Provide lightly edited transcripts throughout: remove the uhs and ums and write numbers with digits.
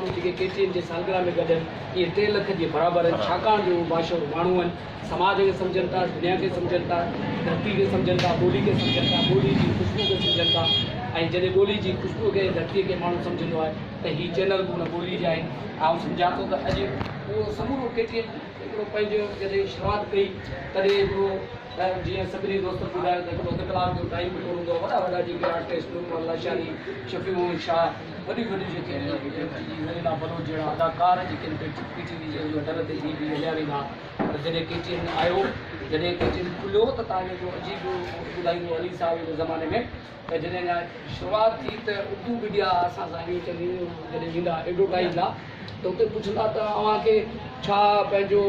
ماڻهو جيڪي ڪي ٽي اين جي سالگرهه ۾ گڏ آهن اهي 3 لک جي برابر آهن، ڇاڪاڻ جو اهي باشعور ماڻهو آهن، سماج کي سمجهن ٿا، دنيا کي سمجهن ٿا، ڌرتي کي سمجهن ٿا، ٻولي کي سمجهن ٿا، ٻولي جي خوشبو کي سمجهن ٿا ۽ جڏهن ٻولي جي خوشبو کي ۽ ڌرتي کي ماڻهو سمجهندو آهي ته هي چينل به ان ٻولي جا آهن. آئون سمجهان ٿو ته اڄ اهو سمورو ڪي ٽي اين هڪڙو پنهنجو جڏهن شروعات ڪئي تڏهن هڪڙو جيئن سڀني دوستن ٻڌايو ته هڪڙو اڌ ڪلاڪ جو ٽائيم به ڪونه هوندو هو. وڏا وڏا جيڪي آرٽسٽ نور محمد لاشاري، شفيع محمد شاهه، وڏيون وڏيون جيڪي زرينا بلوچ جهڙا اداڪار جيڪي پي ٽي وي جي در تي بيهي بيهي هليا ويندا ها. پر جڏهن ڪي ٽي اين آيو، جڏهن ڪي ٽي اين کليو ته توهان کي هڪڙو عجيب ٻڌائيندو هو علي صاحب ان زماني ۾ ته جڏهن اڃا شروعات ٿي ته اردو ميڊيا اسان سان ائين چوندي هئي جڏهن ويندا ايڊورٽائيز لا ته اتي پڇندا ته اوهان کي ڇا پنهنجو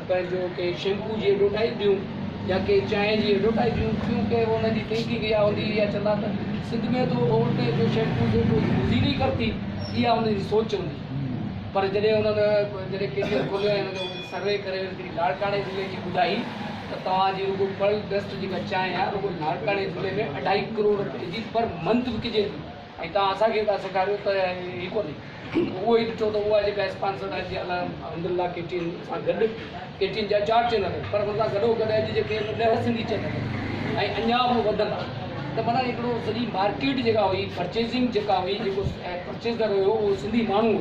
پنهنجو ڪي شيمپو جي ايڊورٽائيز ڏيون يا ڪي چانهه جي ايڊورٽائيز ڏيون ڪيونڪه انهن جي ٿنڪنگ اها هوندي هئي يا چوندا ته سنڌ ۾ تو عورتين جو شيمپو جو يوز ئي نهين ڪرتي اها انهن جي سوچ هوندي پر جڏهن انهن جڏهن ڪي ٽي اين کوليو ۽ انهن سروي ڪري هڪڙي لاڙڪاڻي ضلعي جي ٻڌائي ته توهان جي رڳو پرل ڊسٽ جيڪا چانهه آهي رڳو لاڙڪاڻي ضلعي ۾ اڍائي ڪروڙ رپين جي پر منٿ وڪجي ٿي ۽ توهان اسان کي ٿا سيکاريو ته هي ڪونهي اهو ئي ڏٺو ته اها جيڪا اسپانسر آهي جي الحمدلله ڪي ٽي اين سان گڏ ڪي ٽي اين جا 4 چينل آهن پر ان سان گڏو گڏ اڄ جيڪي آهن 10 سنڌي چينل آهن ۽ اڃا به وڌندا ته معنيٰ هڪڙو سڄي مارڪيٽ جيڪا هئي پرچيزنگ جيڪا هئي جيڪو پرچيزر هيو اهو سنڌي ماڻهو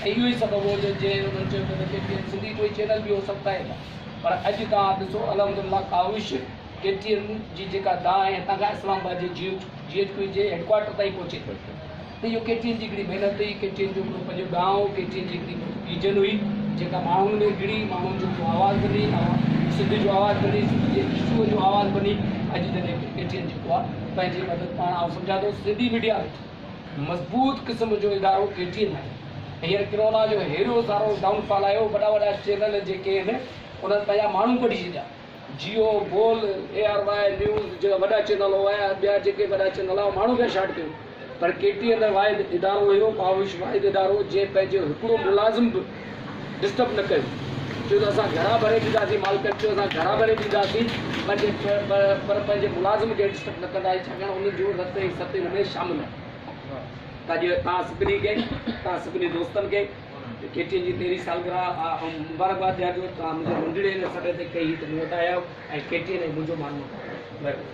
هيو ۽ اهو ئي سبب هو جو جنهن انهن چيو ته ڪي ٽي اين سنڌي ڪوئي چينل به هو سگهتا هي ڪا پر اڄ توهان ڏسو الحمدلله ڪاوش ڪي ٽي اين جي جيڪا دانهن آهي هتان کان اسلام آباد جي جي ايڇ ڪيو جي هيڊ ڪوارٽر تائين پهچي ٿي ته اهو ڪي ٽي اين جي هڪڙي محنت هئي، ڪي ٽي اين جو هڪڙو پنهنجو ڏانء هو، ڪي ٽي اين جي هڪڙي ويزن هئي جيڪا ماڻهن ۾ گهڙي ماڻهن جو هڪڙو آواز بني، سنڌ جو آواز بني، سنڌ جي اشوء جو آواز بني اڄ جڏهن ڪي ٽي اين جيڪو آهي پنهنجي مدد پاڻ آئون سمجهان ٿو سنڌي ميڊيا ۾ مضبوط قسم جو ادارو ڪي ٽي اين آهي. هينئر ڪرونا جو هيڏو سارو ڊائون فال آيو، وڏا وڏا چينل جيڪي آهن انهن پنهنجا ماڻهو ڪڍي ڇڏيا. جيو، بول، اي آر واء نيوز جيڪا وڏا چينل هئا ٻيا جيڪي وڏا چينل هئا ماڻهو پيا شارٽ ڪيون پر ڪي ٽي اين واحد ادارو هيو، ڪاوش واحد ادارو جنهن پنهنجو هڪڙو ملازم به ڊسٽرب نه ڪيو. چيو ته اسان گهرا ڀري ڏينداسين، مالڪن چيو اسان گهرا ڀري ڏينداسين پنهنجي پر پنهنجي ملازم کي ڊسٽرب نه ڪنداسين ڇاڪاڻ انهن جو رت ۽ ست ان ۾ شامل آهي. ته اڄ توهان سڀني کي توهان سڀني دوستن کي ڪي ٽي اين جي 13 سالگرهه آئون مبارڪباد ڏيان ٿو توهان منهنجي ننڍڙي هن سڏ تي ڪئي ته مون وٽ آيا آهيو ۽ ڪي ٽي اين ۽ منهنجو مان مهرباني.